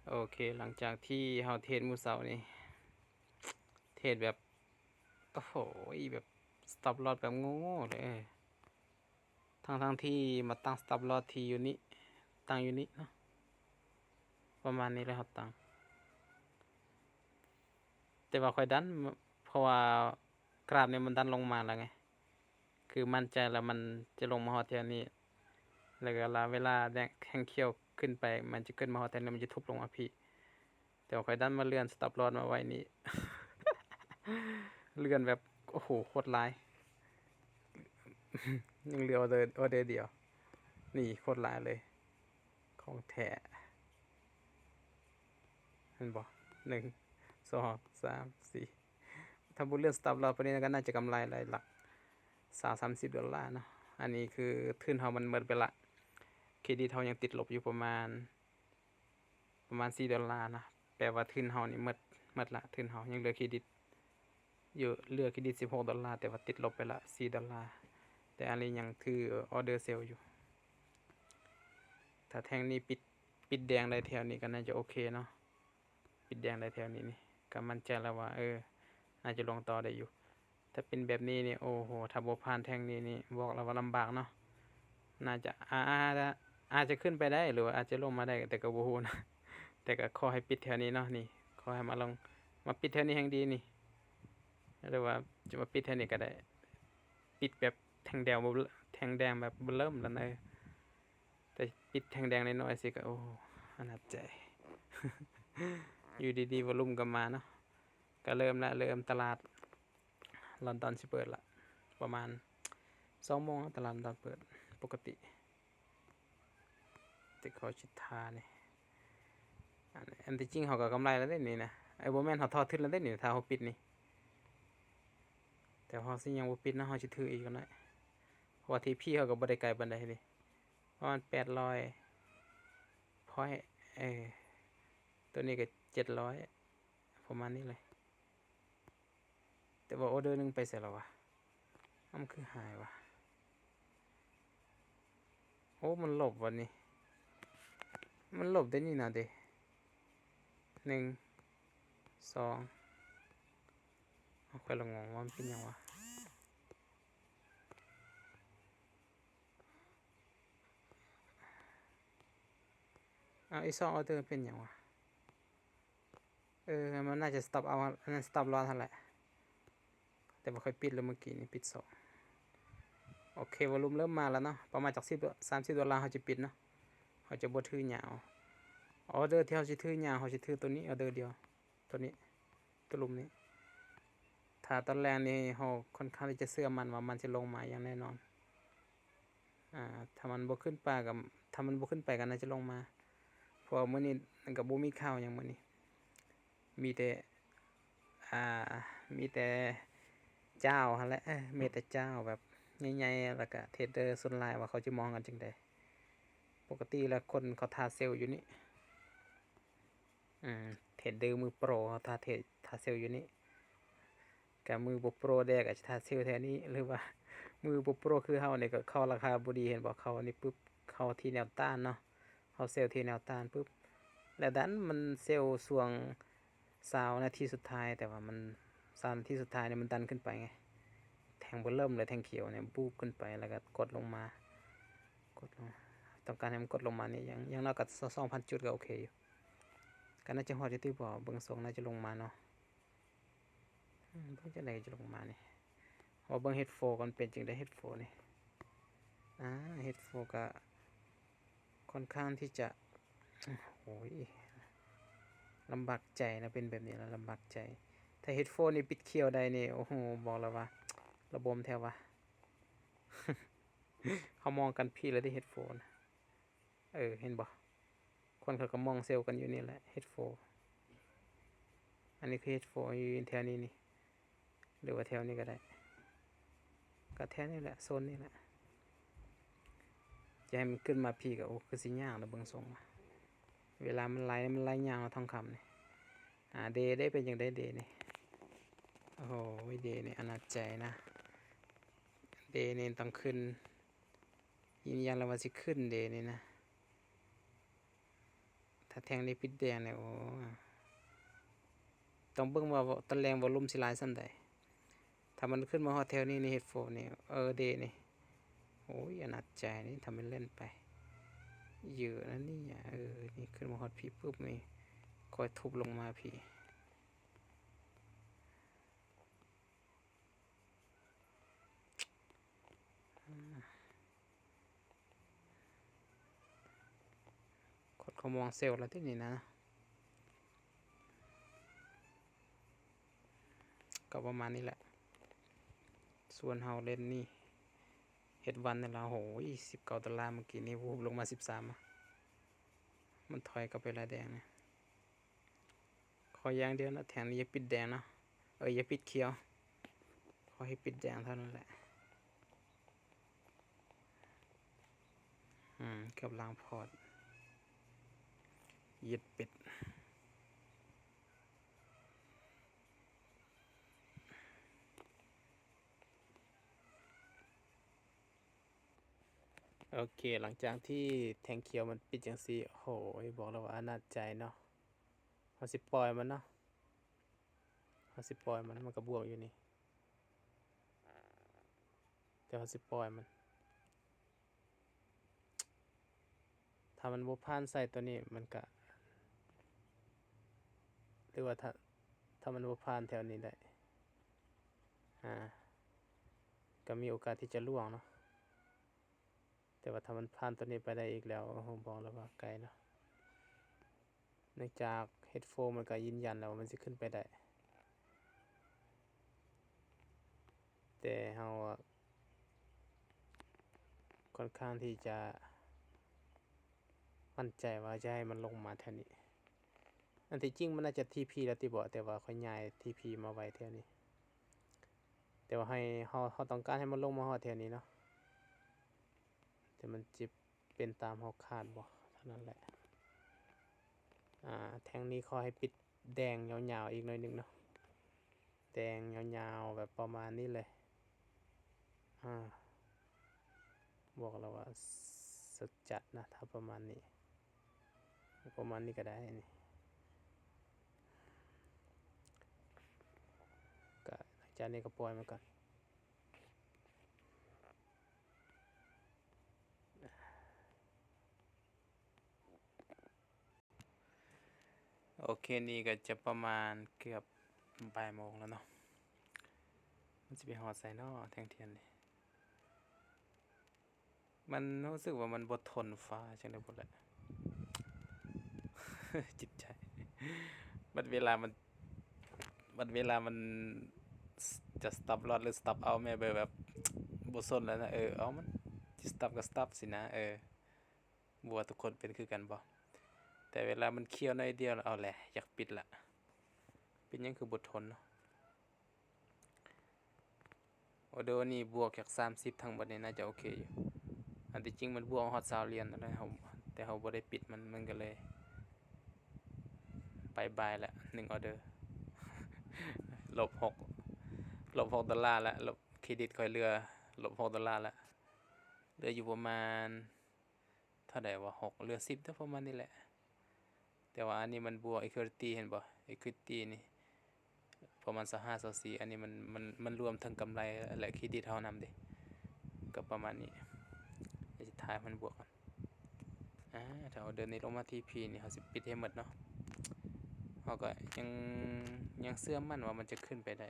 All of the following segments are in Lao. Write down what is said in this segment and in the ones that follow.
ໂອເຄ ຫຼັງຈາກທີ່ເຮົາເທຣດມື້ເຊົ້ານີ້ ເທຣດແບບ ໂອ້ໂຫ ແບບ stop loss ແບບໂງ່ໆເລີຍ ທັງໆທີ່ມາຕັ້ງ stop loss ທີ່ຢູ່ນີ້ ຕັ້ງຢູ່ນີ້ເນາະ ປະມານນີ້ແຫຼະ ເຮົາຕັ້ງ ແຕ່ວ່າຂ້ອຍດັນ ເພາະວ່າກຣາຟນີ້ມັນດັນລົງມາແລ້ວໄງ ຄືໝັ້ນໃຈແລ້ວມັນຈະລົງມາຮອດແຖວນີ້ ແລ້ວກໍລະເວລາແດງແທ່ງຂຽວຂຶ້ນໄປ ມັນຈະຂຶ້ນມາຮອດແຖວນີ້ ມັນຈະທຸບລົງມາພີ້ ແຕ່ວ່າຂ້ອຍດັນມາເລື່ອນ stop loss ມາໄວ້ນີ້ ເລື່ອນແບບ ໂອ້ໂຫ ໂຄດຫຼາຍ ຍັງເຫຼືອອໍເດີ ອໍເດີດຽວ ນີ້ໂຄດຫຼາຍເລີຍ ຂອງແທ້ ເຫັນບໍ່ ໜຶ່ງ ສອງ ສາມ ສີ່ ຖ້າບໍ່ເລື່ອນ stop loss ປານນີ້ກໍໜ້າຈະກຳໄລໄດ້ຫຼັກຊາວ ສາມສິບໂດລາເນາະ ອັນນີ້ຄືທຶນເຮົາມັນໝົດໄປລະ ເຄຣດິດເຮົາຍັງຕິດລົບຢູ່ປະມານ ປະມານສີ່ໂດລານະ ແປວ່າທຶນເຮົານີ້ໝົດ ໝົດລະ ທຶນເຮົາຍັງເຫຼືອເຄຣດິດຢູ່ ເຫຼືອເຄຣດິດສິບຫົກໂດລາ ແຕ່ວ່າຕິດລົບໄປລະສີ່ໂດລາ ແຕ່ອັນນີ້ຍັງຖືອໍເດີເຊວຢູ່ ຖ້າແທ່ງນີ້ປິດ ປິດແດງໄດ້ແຖວນີ້ກໍໜ້າຈະໂອເຄເນາະ ປິດແດງໄດ້ແຖວນີ້ນີ້ ກໍໝັ້ນໃຈແລ້ວວ່າ ເອີ ໜ້າຈະລົງຕໍ່ໄດ້ຢູ່ ຖ້າເປັນແບບນີ້ນີ້ ໂອ້ໂຫ ຖ້າບໍ່ຜ່ານແທ່ງນີ້ນີ້ ບອກແລ້ວວ່າລຳບາກເນາະ ໜ້າຈະ ອາ ອາ ອາດຈະຂຶ້ນໄປໄດ້ ຫຼືວ່າອາດຈະລົງມາໄດ້ ແຕ່ກໍບໍ່ຮູ້ນະ ແຕ່ກໍຂໍໃຫ້ປິດແຖວນີ້ເນາະ ນີ້ ຂໍໃຫ້ມາລົງ ມາປິດແຖວນີ້ແຮ່ງດີນີ້ ຫຼືວ່າຈະມາປິດແຖວນີ້ກໍໄດ້ ປິດແບບແທ່ງແດງ ແທ່ງແດງແບບເລີ່ມແລ້ວນະ ແຕ່ປິດແທ່ງແດງນ້ອຍໆຊີ້ກໍ ໂອ້ ອະໜາດໃຈ ຢູ່ດີໆວອລຸມກໍມາເນາະ ກໍເລີ່ມລະ ເລີ່ມຕະຫຼາດລອນດອນຊິເປີດລະ ປະມານສອງໂມງ ຕະຫຼາດລອນດອນເປີດປົກກະຕິ ແຕ່ເຂົາຊິຖ້ານີ້ ອັນ ອັນທີ່ຈິງເຮົາກໍກຳໄລແລ້ວເດ້ນີ້ນະ ເອີ ບໍ່ແມ່ນ ເຮົາຖອນທຶນແລ້ວເດ້ນີ້ ຖ້າເຮົາປິດນີ້ ແຕ່ເຮົາຊິຍັງບໍ່ປິດນະ ເຮົາຊິຖືອີກກ່ອນໜ້ອຍ ເພາະວ່າທີພີເຮົາກໍບໍ່ໄດ້ໄກປານໃດເດ້ ປະມານແປດຮ້ອຍພອຍ ເອີ ຕົວນີ້ກໍເຈັດຮ້ອຍ ປະມານນີ້ເລີຍ ແຕ່ວ່າອໍເດີໜຶ່ງໄປໃສແລ້ວວະ ມັນຄືຫາຍວະ ໂອ້ ມັນລົບວະນີ້ ມັນລົບໄດ້ນີ້ນະເດ້ ໜຶ່ງ ສອງ ເອົາ ຂ້ອຍລະງົງວ່າມັນເປັນຫຍັງວະ ເອົາ ອີກສອງອໍເດີເປັນຫຍັງວະ ເອີ ມັນໜ້າຈະສະຕັອບເອົາ ອັນນັ້ນສະຕັອບລອສຫັ້ນແຫຼະ ແຕ່ວ່າຂ້ອຍປິດແລ້ວມື້ກີ້ນີ້ ປິດສອງ ໂອເຄ ວອລຸມເລີ່ມມາແລ້ວເນາະ ປະມານຈັກສິບ ສາມສິບໂດລາ ເຮົາຈະປິດເນາະ ເຮົາຈະບໍ່ຖືຍາວ ອໍເດີທີ່ເຮົາຊິຖືຍາວ ເຮົາຊິຖືຕົວນີ້ ອໍເດີດຽວ ຕົວນີ້ ຕົວລຸ່ມນີ້ ຖ້າຕອນແລງນີ້ ເຮົາຂ້ອນຂ້າງທີ່ຈະເຊື່ອໝັ້ນວ່າມັນຊິລົງມາຢ່າງແນ່ນອນ ອ່າ ຖ້າມັນບໍ່ຂຶ້ນໄປກໍ ຖ້າມັນບໍ່ຂຶ້ນໄປກໍໜ້າຈະລົງມາ ເພາະວ່າມື້ນີ້ກໍບໍ່ມີຂ່າວຫຍັງມື້ນີ້ ມີແຕ່ ອ່າ ມີແຕ່ເຈົ້າຫັ້ນແຫຼະ ເອີ ມີແຕ່ເຈົ້າແບບໃຫຍ່ໆ ແລ້ວກະເທຣດເດີສ່ວນຫຼາຍວ່າເຂົາຈະມອງກັນຈັ່ງໃດ ປົກກະຕິແລ້ວຄົນເຂົາຖ້າເຊວຢູ່ນີ້ ອືມ ເທຣດເດີມືໂປຣ ຖ້າເທຣດ ຖ້າເຊວຢູ່ນີ້ ກະມືບໍ່ໂປຣແດ່ກໍຈະຖ້າເຊວແຖວນີ້ ຫຼືວ່າມືບໍ່ໂປຣຄືເຮົານີ້ກໍເຂົ້າລາຄາບໍ່ດີ ເຫັນບໍ່ ເຂົ້ານີ້ປຶບ ເຂົ້າທີ່ແນວຕ້ານເນາະ ເຮົາເຊວທີ່ແນວຕ້ານປຶບ ແລ້ວດັນມັນເຊວຊ່ວງຊາວນາທີສຸດທ້າຍ ແຕ່ວ່າມັນຊາວນາທີສຸດທ້າຍນີ້ມັນດັນຂຶ້ນໄປໄງ ແທ່ງເບີເລີ່ມເລີຍ ແທ່ງຂຽວນີ້ ບູບຂຶ້ນໄປ ແລ້ວກໍກົດລົງມາ ກົດລົງ ຕ້ອງການໃຫ້ມັນກົດລົງມານີ້ ຢ່າງ ຢ່າງໜ້ອຍກໍສອງພັນຈຸດກໍໂອເຄຢູ່ ກໍໜ້າຈະຮອດຢູ່ຕິບໍ່ ເບິ່ງຊົງໜ້າຈະລົງມາເນາະ ອືມ ເບິ່ງຈັ່ງໃດກໍຈະລົງມານີ້ ເຮົາເບິ່ງເຮັດໂຟກ່ອນ ເປັນຈັ່ງໃດເຮັດໂຟນີ້ ອາ ເຮັດໂຟກໍຄ່ອນຂ້າງທີ່ຈະ ໂອ້ຍ ລຳບາກໃຈນະ ເປັນແບບນີ້ລະລຳບາກໃຈ ຖ້າເຮັດໂຟນີ້ປິດຂຽວໄດ້ນີ້ ໂອ້ໂຫ ບອກແລ້ວວ່າລະບົມແທ້ວ່າ ເຮົາມອງກັນຜິດແລ້ວເດ້ເຮັດໂຟນະ ເອີ ເຫັນບໍ່ ຄົນເຂົາກໍມອງເຊວກັນຢູ່ນີ້ແຫຼະ ເຮັດໂຟ ອັນນີ້ຄືເຮັດໂຟຢູ່ແຖວນີ້ນີ້ ຫຼືວ່າແຖວນີ້ກໍໄດ້ ກໍແຖວນີ້ແຫຼະ ໂຊນນີ້ແຫຼະ ຈະໃຫ້ມັນຂຶ້ນມາພີ້ກໍ ໂອ້ ຄືຊິຍາກລະເບິ່ງຊົງ ເວລາມັນໄຫຼ ມັນໄຫຼຍາວເນາະ ທອງຄຳນີ້ ອາ ເດ ເດ ເປັນຈັ່ງໃດເດນີ້ ໂອ້ໂຫ ເດນີ້ອະໜາດໃຈນະ ເດນີ້ຕ້ອງຂຶ້ນ ຢືນຢັນແລ້ວວ່າຊິຂຶ້ນເດນີ້ນະ ແ ແທ່ງນີ້ປິດແດງແລ້ວ ໂອ້ ຕ້ອງເບິ່ງວ່າຕາແຫຼງວໍລຸ່ມຊິຫຼາຍສ່ຳໃດ. ຖ້າມັນຂຶ້ນມາຮອດແຖວນີ້ ນີ້ເຮັດໂຟນີ້ ເອີ ເດນີ້ ໂອ້ຍ ອະໜາດໃຈນີ້ ຖ້າແມ່ນແລ່ນໄປ ເຍອະນະນີ້ ເອີ ນີ້ຂຶ້ນມາຮອດພີ້ປຶບ ນີ້ຄ່ອຍທຸບລົງມາພີ້. ອາ ຄົດເຂົາມອງເຊວແລ້ວຕິນີ້ນະ. ກໍປະມານນີ້ແຫຼະ. ສ່ວນເຮົາເຫຼັ້ນນີ້ ເຮັດວັນນີ້ລະ ໂອ້ຍ ສິບເກົ້າໂດລາ ມື້ກີ້ນີ້ ວູບລົງມາສິບສາມ ມັນຖອຍກັບໄປລາຍແດງນະ. ຂໍຢ່າງດຽວນະ ແທ່ງນີ້ຢ່າປິດແດງເນາະ ເອີ ຢ່າປິດຂຽວ ຂໍໃຫ້ປິດແດງເທົ່ານັ້ນແຫຼະ. ອືມ ເກືອບລ້າງພອດ ເຢັດເປັດ. ໂອເຄ ຫຼັງຈາກທີ່ແທ່ງຂຽວມັນປິດຈັ່ງຊີ້ ໂອ້ໂຫ ບອກແລ້ວວ່າອະໜາດໃຈເນາະ. ເຮົາຊິປ່ອຍມັນເນາະ ເຮົາຊິປ່ອຍມັນ ມັນກໍບວກຢູ່ນີ້ ແຕ່ເຮົາຊິປ່ອຍມັນ. ຖ້າມັນບໍ່ຜ່ານໃສ່ຕົວນີ້ ມັນກະ ຫຼືວ່າຖ້າ ຖ້າມັນບໍ່ຜ່ານແຖວນີ້ໄດ້ ອາ ກໍມີໂອກາດທີ່ຈະລ່ວງເນາະ. ແຕ່ວ່າຖ້າມັນຜ່ານຕົວນີ້ໄປໄດ້ອີກແລ້ວ ໂອ້ໂຫ ບອກເລີຍວ່າໄກເນາະ. ເນື່ອງຈາກເຮັດໂຟມັນກໍຢືນຢັນແລ້ວວ່າມັນຊິຂຶ້ນໄປໄດ້ ແຕ່ເຮົາ ອາ ຂ້ອນຂ້າງທີ່ຈະໝັ້ນໃຈວ່າຈະໃຫ້ມັນລົງມາແຖວນີ້. ອັນທີ່ຈິງມັນໜ້າຈະທີພີແລ້ວຕິບໍ ແຕ່ວ່າຂ້ອຍຍ້າຍທີພີມາໄວ້ແຖວນີ້ ແຕ່ວ່າໃຫ້ເຮົາ ເຮົາຕ້ອງການໃຫ້ມັນລົງມາຮອດແຖວນີ້ເນາະ ແຕ່ມັນຊິເປັນຕາມເຮົາຄາດບໍ່ ເທົ່ານັ້ນແຫຼະ. ອາ ແທ່ງນີ້ຂໍໃຫ້ປິດແດງຍາວໆອີກໜ້ອຍໜຶ່ງເນາະ ແດງຍາວໆແບບປະມານນີ້ເລີຍ. ອາ ບອກແລ້ວວ່າສຸດຈັດນະ ຖ້າປະມານນີ້ ປະມານນີ້ກໍໄດ້ນີ້ ກໍຫຼັງຈາກນີ້ກໍປ່ອຍມັນກ່ອນ. ໂອເຄ ນີ້ກໍຈະປະມານເກືອບບ່າຍໂມງແລ້ວເນາະ. ມັນຊິໄປຮອດໃສເນາະ ແທ່ງທຽນນີ້? ມັນຮູ້ສຶກວ່າມັນບໍ່ທົນຟ້າຈັ່ງໃດພຸ້ນແຫຼະ ຈິດໃຈ. ບັດເວລາມັນ ບັດເວລາມັນຈະສະຕັອບລອດ ຫຼື ສະຕັອບເອົາ ແມ່ນແບບ ແບບບໍ່ສົນແລ້ວນະ. ເອີ ເອົາມັນ ຊິສະຕັອບກໍສະຕັອບຊີ້ນະ. ເອີ ບໍ່ວ່າທຸກຄົນເປັນຄືກັນບໍ່? ແຕ່ເວລາມັນຂຽວໜ້ອຍດຽວ ເອົາແຫຼະ ຢາກປິດລະ. ເປັນຫຍັງຄືບໍ່ທົນເນາະ? ອອເດີນີ້ບວກຈາກສາມສິບ ທັງໝົດນີ້ໜ້າຈະໂອເຄຢູ່. ອັນທີ່ຈິງມັນບວກຮອດຊາວຫຼຽນແລ້ວ ເຮົາ ແຕ່ເຮົາບໍ່ໄດ້ປິດມັນ ມັນກໍເລີຍບາຍບາຍລະ ໜຶ່ງອອເດີ ລົບຫົກ ລົບຫົກໂດລາລະ. ລົບ ເຄຣດິດຂ້ອຍເຫຼືອລົບຫົກໂດລາລະ ເຫຼືອຢູ່ປະມານ ເທົ່າໃດວະ ຫົກ ເຫຼືອສິບ ເທົ່າປະມານນີ້ແຫຼະ. ແຕ່ວ່າອັນນີ້ມັນບວກ equity ເຫັນບໍ່? equity ນີ້ປະມານຊາວຫ້າ ຊາວສີ່ ອັນນີ້ມັນ ມັນ ມັນລວມເຖິງກຳໄລ ແລະ ເຄຣດິດເຮົານຳເດ້ ກໍປະມານນີ້. ດຽວຊິຖ່າຍໃຫ້ມັນບວກກ່ອນ. ອາ ຖ້າອອເດີນີ້ລົງມາທີພີນີ້ ເຮົາຊິປິດໃຫ້ໝົດເນາະ. ເຮົາກໍຍັງ ຍັງເຊື່ອໝັ້ນວ່າມັນຈະຂຶ້ນໄປໄດ້.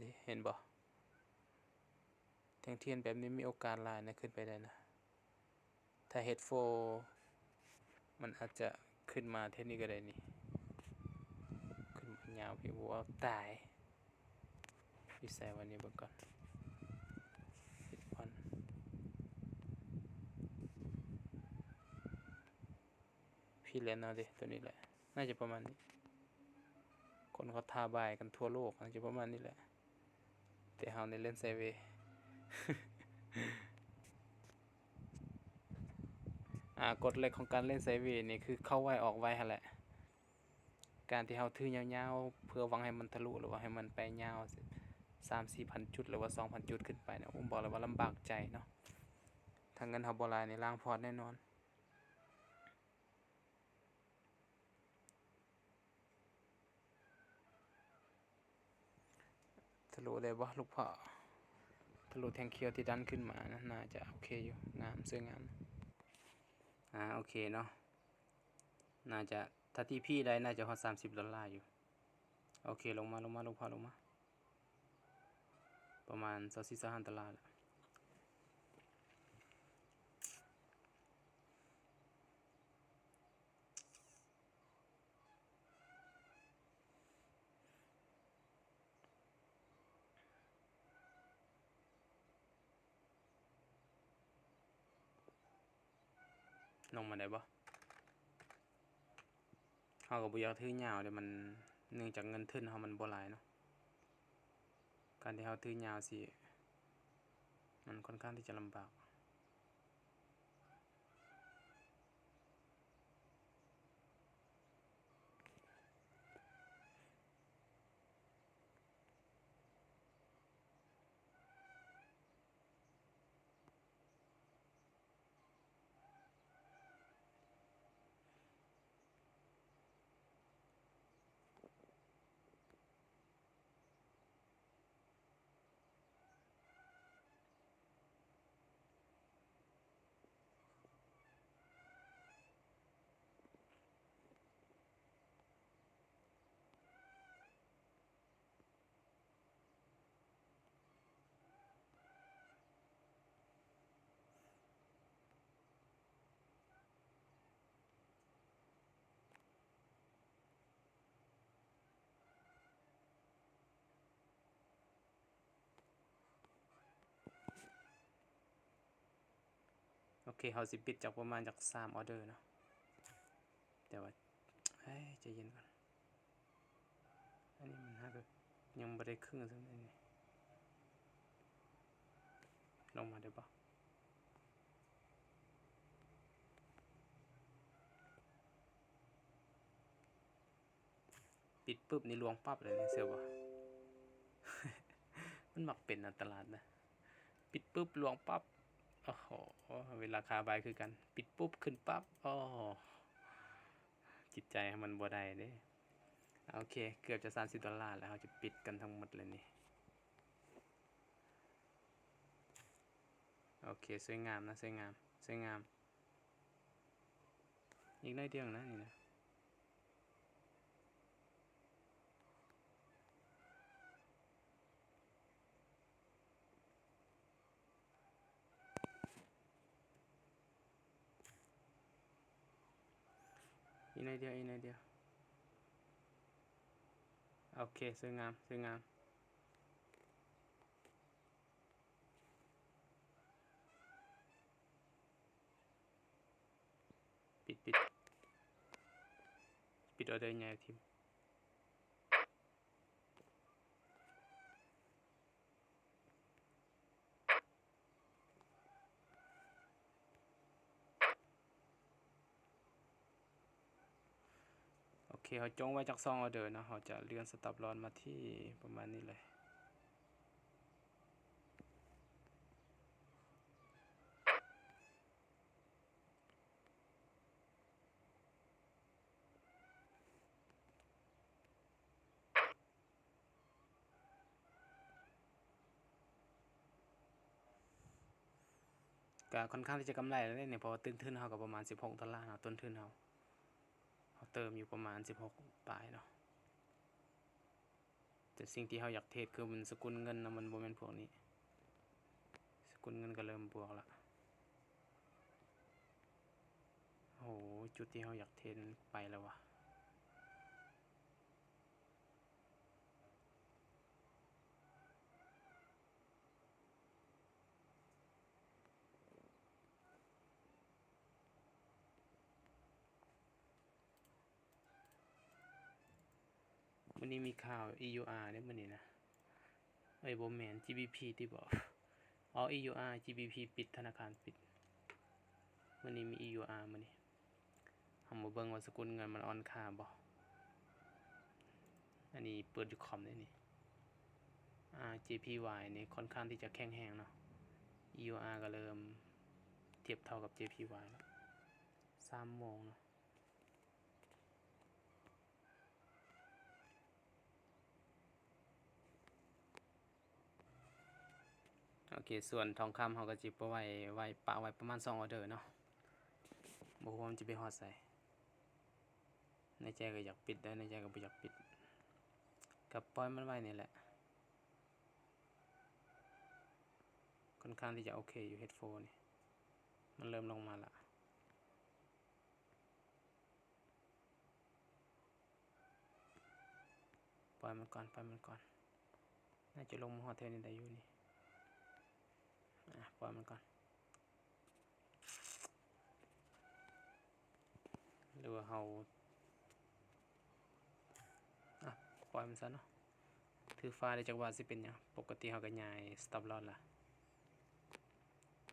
ນີ້ ເຫັນບໍ່? ແທ່ງທຽນແບບນີ້ມີໂອກາດຫຼາຍນະ ຂຶ້ນໄປໄດ້ນະ. ຖ້າເຮັດໂຟ ມັນອາດຈະຂຶ້ນມາແຖວນີ້ກໍໄດ້ນີ້. ຂຶ້ນມາຍາວພີ້ ໂອ້ ຕາຍ. ຢູ່ໃສວະນີ້ ເບິ່ງກ່ອນ. ເຮັດວັນ ພີ້ແລນເອົາເດ ຕົວນີ້ແຫຼະ ໜ້າຈະປະມານນີ້. ຄົນເຂົາທ້າບາຍກັນທົ່ວໂລກ ໜ້າຈະປະມານນີ້ແຫຼະ. ແຕ່ເຮົານີ້ເຫຼັ້ນໄຊເວ. ອາ ກົດເຫຼັກຂອງການເຫຼັ້ນໄຊເວນີ້ຄືເຂົ້າໄວອອກໄວຫັ້ນແຫຼະ. ການທີ່ເຮົາຖືຍາວໆ ເພື່ອຫວັງໃຫ້ມັນທະລຸ ຫຼືວ່າໃຫ້ມັນໄປຍາວ ສາມສີ່ພັນຈຸດ ຫຼືວ່າສອງພັນຈຸດຂຶ້ນໄປນະ ໂອ້ ບອກເລີຍວ່າລຳບາກໃຈເນາະ. ຖ້າເງິນເຮົາບໍ່ຫຼາຍນີ້ ລ້າງພອດແນ່ນອນ. ທະລຸໄດ້ບໍ່ລູກພໍ່? ທະລຸແທ່ງຂຽວທີ່ດັນຂຶ້ນມານະ ໜ້າຈະໂອເຄຢູ່ ງາມ ສວຍງາມ. ອາ ໂອເຄເນາະ ໜ້າຈະ ຖ້າທີພີໄດ້ໜ້າຈະຮອດສາມສິບດອນລາຢູ່. ໂອເຄ ລົງມາ ລົງມາ ລົງມາ ລົງມາ ປະມານຊາວສີ່ ຊາວຫ້າດອນລາແຫຼະ. ລົງມາໄດ້ບໍ່? ເຮົາກໍບໍ່ຢາກຖືຍາວເດ້ ມັນ ເນື່ອງຈາກເງິນທຶນເຮົາມັນບໍ່ຫຼາຍເນາະ ການທີ່ເຮົາຖືຍາວຊິ ມັນຄ່ອນຂ້າງທີ່ຈະລຳບາກ. ໂອເຄ ເຮົາຊິປິດຈັກປະມານຈັກສາມອໍເດີເນາະ ແຕ່ວ່າ ເອີຍ ໃຈເຢັນກ່ອນ. ອັນນີ້ມັນຫາກຍັງບໍ່ໄດ້ເຄິ່ງຊ້ຳນີ້ ລົງມາໄດ້ບໍ່? ປິດປຶບນີ້ລ່ວງປັບເລີຍ ເຊື່ອບໍ່? ມັນມັກເປັນນະຕະຫຼາດນະ ປິດປຶບລ່ວງປັບ. ໂອ້ໂຫ ເວລາຄາບາຍຄືກັນ ປິດປຸບຂຶ້ນປັບ. ໂອ້ ຈິດໃຈມັນບໍ່ໄດ້ເດ້. ໂອເຄ ເກືອບຈະສາມສິບດອນລາແລ້ວ ເຮົາຈະປິດກັນທັງໝົດເລີຍນີ້. ໂອເຄ ສວຍງາມນະ ສວຍງາມ ສວຍງາມ. ອີກໜ້ອຍດຽວນະນີ້ນະ. ອີກໜ້ອຍດຽວ ອີກໜ້ອຍດຽວ. ໂອເຄ ສວຍງາມ ສວຍງາມ. ປິດ ປິດ ປິດອໍເດີໃຫຍ່ຖິ້ມ. ໂອເຄ ເຮົາຈົ່ງໄວ້ຈັກສອງອໍເດີເນາະ ເຮົາຈະເລື່ອນສະຕັອບລອສມາທີ່ປະມານນີ້ເລີຍ. ກະຄ່ອນຂ້າງທີ່ຈະກຳໄລແລ້ວເດ້ນີ້ ເພາະວ່າຕົ້ນທຶນເຮົາກໍປະມານສິບຫົກໂດລາເນາະ ຕົ້ນທຶນເຮົາ ເຮົາເຕີມຢູ່ປະມານສິບຫົກປາຍເນາະ. ແຕ່ສິ່ງທີ່ເຮົາຢາກເທຣດຄືມັນສະກຸນເງິນນະ ມັນບໍ່ແມ່ນພວກນີ້. ສະກຸນເງິນກໍເລີ່ມບວກລະ. ໂອ້ໂຫ ຈຸດທີ່ເຮົາຢາກເທຣດໄປແລ້ວວະ. ມື້ນີ້ມີຂ່າວ ອີຢູອາ ເດ້ມື້ນີ້ນະ. ເອີຍ ບໍ່ແມ່ນ ຈີບີພີ ຕິບໍ? ອໍ ອີຢູອາ ຈີບີພີ ປິດ ທະນາຄານປິດ. ມື້ນີ້ມີ ອີຢູອາ ມື້ນີ້. ເຮົາມາເບິ່ງວ່າສະກຸນເງິນມັນອ່ອນຄ່າບໍ່. ອັນນີ້ເປີດຢູ່ຄອມເດ້ນີ້. ອາ ເຈພີວາຍ ນີ້ຄ່ອນຂ້າງທີ່ຈະແຂງແຮງເນາະ. ອີຢູອາ ກໍເລີ່ມທຽບເທົ່າກັບ ເຈພີວາຍ ແລ້ວ. ສາມໂມງເນາະ. ໂ ເກດສ່ວນທອງຄຳເຮົາກໍຊິໄປໄວ້ ໄວ້ ປະໄວ້ປະມານສອງອອເດີເນາະ. ບໍ່ຮູ້ວ່າມັນຈະໄປຮອດໃສ. ໃນໃຈກໍຢາກປິດໄດ໋ ໃນໃຈກໍບໍ່ຢາກປິດ. ກໍປ່ອຍມັນໄວ້ນີ້ແຫຼະ. ຄ່ອນຂ້າງທີ່ຈະໂອເຄຢູ່ ເຮັດໂຟນີ້. ມັນເລີ່ມລົງມາລະ. ປ່ອຍມັນກ່ອນ ປ່ອຍມັນກ່ອນ. ໜ້າຈະລົງມາຮອດແຖວນີ້ໄດ້ຢູ່ນີ້. ອາ ປ່ອຍມັນກ່ອນ. ຫຼືວ່າເຮົາ ອາ ປ່ອຍມັນຊະເນາະ. ຖືຟ້າໄດ້ຈັກບາດຊິເປັນຫຍັງ? ປົກກະຕິເຮົາກໍຍ້າຍສະຕັອບລອສລະ.